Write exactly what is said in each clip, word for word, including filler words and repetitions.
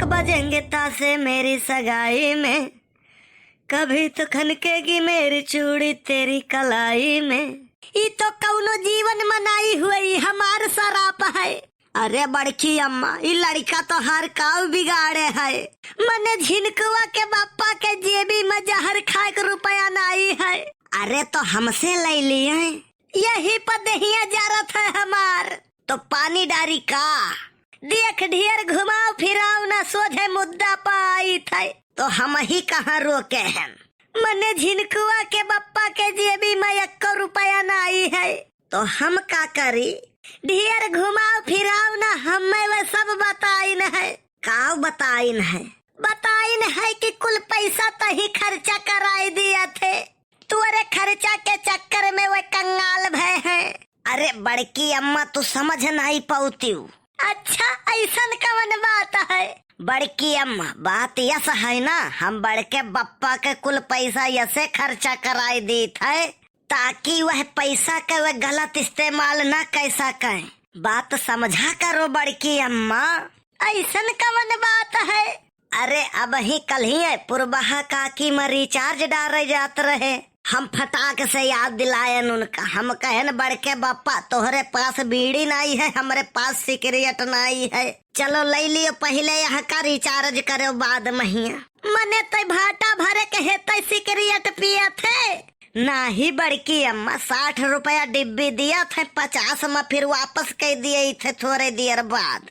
बजेंगे तासे मेरी सगाई में, कभी तो खनकेगी मेरी चूड़ी तेरी कलाई में। ई तो कउनो जीवन म नाई हुई, हमार सराप है। अरे बड़की अम्मा, ई लड़िका तोहार काउ बिगाड़े है? मने झिनकुआ के बप्पा के जेबी म जहर खाए के रुपया नाई है। अरे तो हमसे लइ लिहे। यही प देहिया जरत है हमार। तो पानी डारी का? देख ढेर घुमाव फिराव ना, सोझे मुद्दा प आइत है। तो हमही कहाँ रोके हैं? मने झिनकुआ के बप्पा के जेबी म एक्को रुपया नाई है, तो हम का करी? ढेर घुमाव फिराव ना, हमें वे सब बताइन है। काउ बताइन है? बताइन है कि कुल पैसा तही खर्चा कराई दिया थे, तोरे खर्चा के चक्कर में वे कंगाल भय हैं। अरे बड़की अम्मा, तू समझ नाई पउतिउ। अच्छा, अइसन कवन बात है? बड़की अम्मा, बात यस है ना, हम बड़के बप्पा के कुल पैसा यसे खर्चा कराई दीत है, ताकि वह पैसा के वह गलत इस्तेमाल ना कर सकें। बात समझा करो बड़की अम्मा। अइसन कवन बात है? अरे अबहीं कल्हिये पुरबहा काकी म recharge डारे जात रहे, हम फटाक से याद दिलायन उनका। हम कहेन, बड़के बप्पा, तोहरे पास बीड़ी नाई है, हमरे पास सिगरेट नाई है, चलो लइ लियो पहिले यहका recharge करो बाद महिया। मने तै भाटा भरे के हेतै सिगरेट पियत है? नाहीं बड़की अम्मा, साठ रुपया डिब्बी दियत है, पचास म फिर वापस कइ दियत है थोरे देर बाद।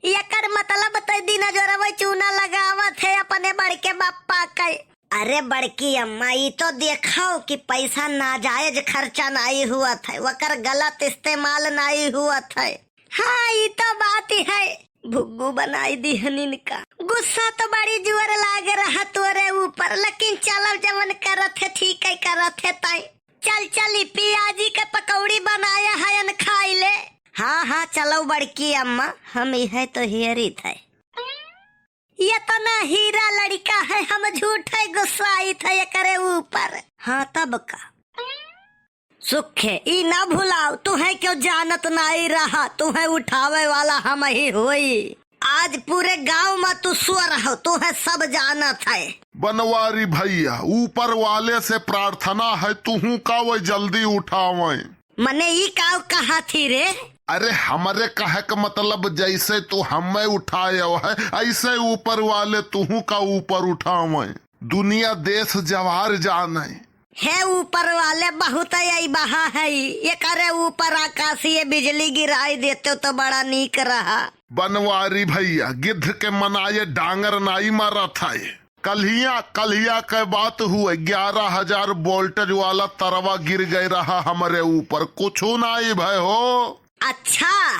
एकर मतलब तै दिन जोरवे चूना लगावत है अपने बड़के बप्पा के। अरे बड़की अम्मा, ई तो देखो कि पैसा नाजायज खर्चा नाई हुअत है, वकर गलत इस्तेमाल नाई हुअत है। हाँ, ई तो बात ही है। भुग्गू बनाई दिहन इनका। गुस्सा तो बड़ी जोर लाग रहा तोरे ऊपर, लेकिन चलो जवन करत है ठीक है करत है ताई। चल चल, ई पियाजी के पकौड़ी बनाया है, अन खाई ले। हाँ हाँ, चलो बड़की अम्मा, हम इहे तो हियरित है। ये तो ना हीरा लड़िका है, हम झूठे गुस्साइत है एकरे ऊपर। हाँ तब का। सुखे, ई ना भुलाओ, तुहे क्यों जानत नाई रहा, तुहे उठावे वाला हमही होई। आज पूरे गांव में तू सुअर हो, तुहे सब जानत है। बनवारी भैया, ऊपर वाले से प्रार्थना है, तुहू का वो जल्दी उठावे। मने ई काउ कहा थी रे? अरे हमरे कहे के मतलब जैसे तू हमें उठायो है, ऐसे ऊपर वाले तुहू का ऊपर उठावे। दुनिया देश जवार जाने। हे ऊपर वाले, बहुत अइबहा है, एकरे ऊपर आकाशीय बिजली गिराई देते तो बड़ा नीक रहा। बनवारी भैया, गिद्ध के मनाए डांगर नाई मारत है। कल्हिया, कल्हिया के बात हुए, ग्यारह हजार voltage वाला तरवा गिर गए रहा हमरे ऊपर, कुछो नाई भय हो। अच्छा।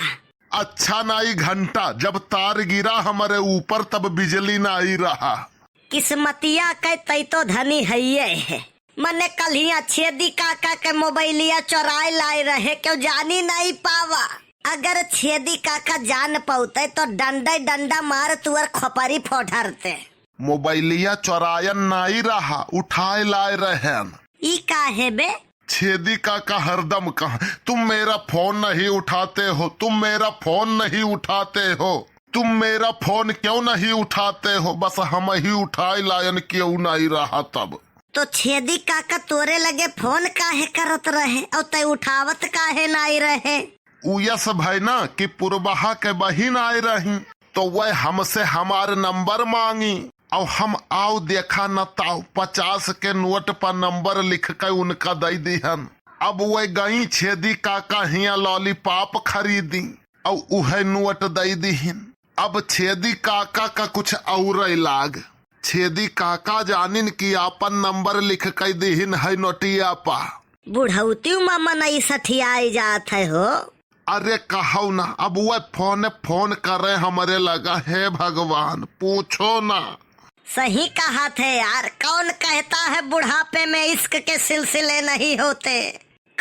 अच्छा नाई घंटा, जब तार गिरा हमरे ऊपर तब बिजली नाई रहा। किस्मतिया के तै तो धनी हइये है। मने कल्हिया छेदी काका के मोबाइलिया चोराए लाए रहे, क्यों जानी नाई पावा। अगर छेदी काका जान पौते तो डंडे डंडा मार तुअर खोपरी फोड़रते। मोबाइलिया चोरायन नाई रहा, उठाए लाए रहेन। ई का है बे? छेदी काका हरदम कहा, "तुम मेरा फोन नहीं उठाते हो, तुम मेरा फोन नहीं उठाते हो, तुम मेरा फोन क्यों नहीं उठाते हो?" बस हमही उठाए लायन क्यों नाई रहा तब। तो छेदी काका तोरे लगे फोन काहे करत रहे और तै उठावत काहे नाई रहे? उ यस भय ना कि पुरबहा के बहिन आए रही, तो वह हमसे हमार नंबर मांगी और हम आउ देखा न ताउ पचास के नोट पर नंबर लिख के उनका दई दिहन। अब वह गई छेदी काका हिया lollipop खरीदी और उहे नोट दई दिहिन। अब छेदी काका का कुछ और लाग। छेदी काका जानिन कि आपन नंबर लिख के दिहिन है नोटिया पा। बुढ़ौतियों मा मनई सठियाई जात है हो। अरे कहौ ना, अब वह फोन फोन करे हमरे लगा, हे भगवान, पूछो ना। सही कहा थे यार, कौन कहता है बुढ़ापे में इश्क के सिलसिले नहीं होते?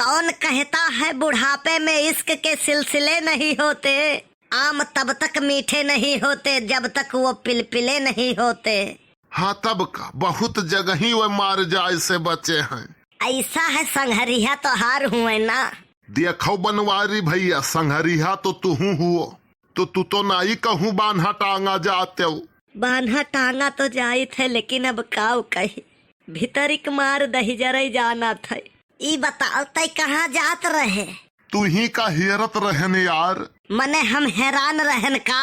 कौन कहता है बुढ़ापे में इश्क के सिलसिले नहीं होते? आम तब तक मीठे नहीं होते जब तक वो पिलपिले नहीं होते। हाँ तब का, बहुत जगही वह मार जाए से बचे हैं। ऐसा है संघरिया तोहार हुए ना। देखो बनवारी भैया, संघरिया तो तुहू हुओ, तो तू तो नाई कहूँ बान्हा टांगा जाते हो। बान्हा टांगा तो जाइत है, लेकिन अब काव कही, भीतरिक मार दहिजरई जानत है। ई बताओ, तै कहाँ जात रहे? तू ही का हेरत रहन यार? मने हम हैरान रहन का?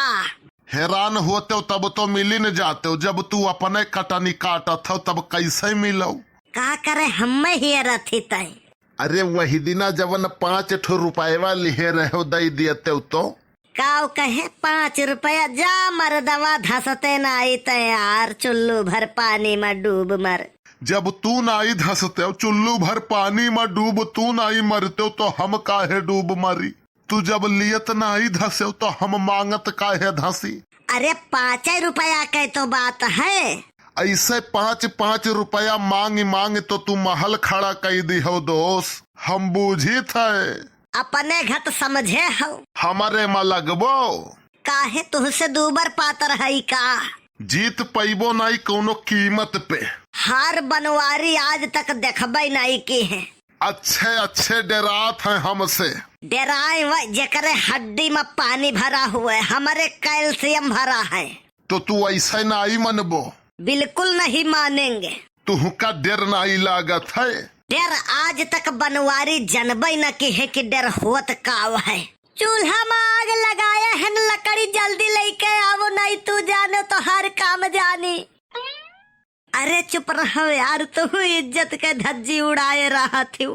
हैरान होते तब तो मिली न जाते, जब तू अपने कटनी काटत हो तब कैसे मिलो? का करे हम्मे हेरत ही तै? अरे वही दिना जवन पाँच ठो रुपयवा लिहे रहो दई दियते तो। काव कहे पाँच रुपया? जा मर्दवा, धसते नाई तै यार, चुल्लू भर पानी में डूब मर। जब तू नाई धसते, चुल्लू भर पानी में डूब तू नाई मरते तो हम काहे डूब मरी? तू जब लियत नाई धसे तो हम मांगत काहे धसी? अरे पाँच रुपया के तो बात है। ऐसे पाँच पाँच रुपया मांग मांग तो तू महल खड़ा कई दी हो दोस्त, हम बूझी थे। अपने घट समझे हो। हमारे में लगबो। काहे तुहसे दूबर पातर है का? जीत पैबो नाई कौनो कीमत पे। हार बनवारी आज तक देखबे नाई की है। अच्छे अच्छे डेरात हैं हमसे। डेराए वह जेकरे हड्डी में पानी भरा हुए, हमारे कैल्शियम भरा है। तो तू ऐसे नाई मनबो? बिल्कुल नहीं मानेंगे। तुहका डर नाई लागत है? डर आज तक बनवारी जनबे न की है कि डर होत काव है। चूल्हा में आग लगाए हन, लकड़ी जल्दी लेके आवो, नहीं तू जाने तो हर काम जानी। अरे चुप रहो यार, तू इज्जत के धज्जी उड़ाए रहा थी।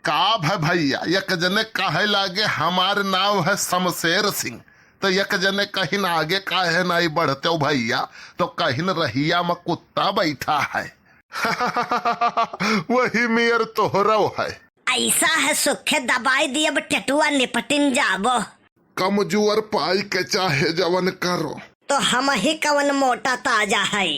का भै भैया, एक जने कहे लागे हमार नाव है शमशेर सिंह, तो एक जने कहिन आगे काहे नाई बढ़ते हो भैया, तो कहिन रहिया में कुत्ता बैठा है। वही मेर तोहरो है। ऐसा है सुखे दबाई दिए, अब टेटुआ निपटिन जाबो। कमजोर पाई के चाहे जवन करो। तो हम ही कवन मोटा ताजा है।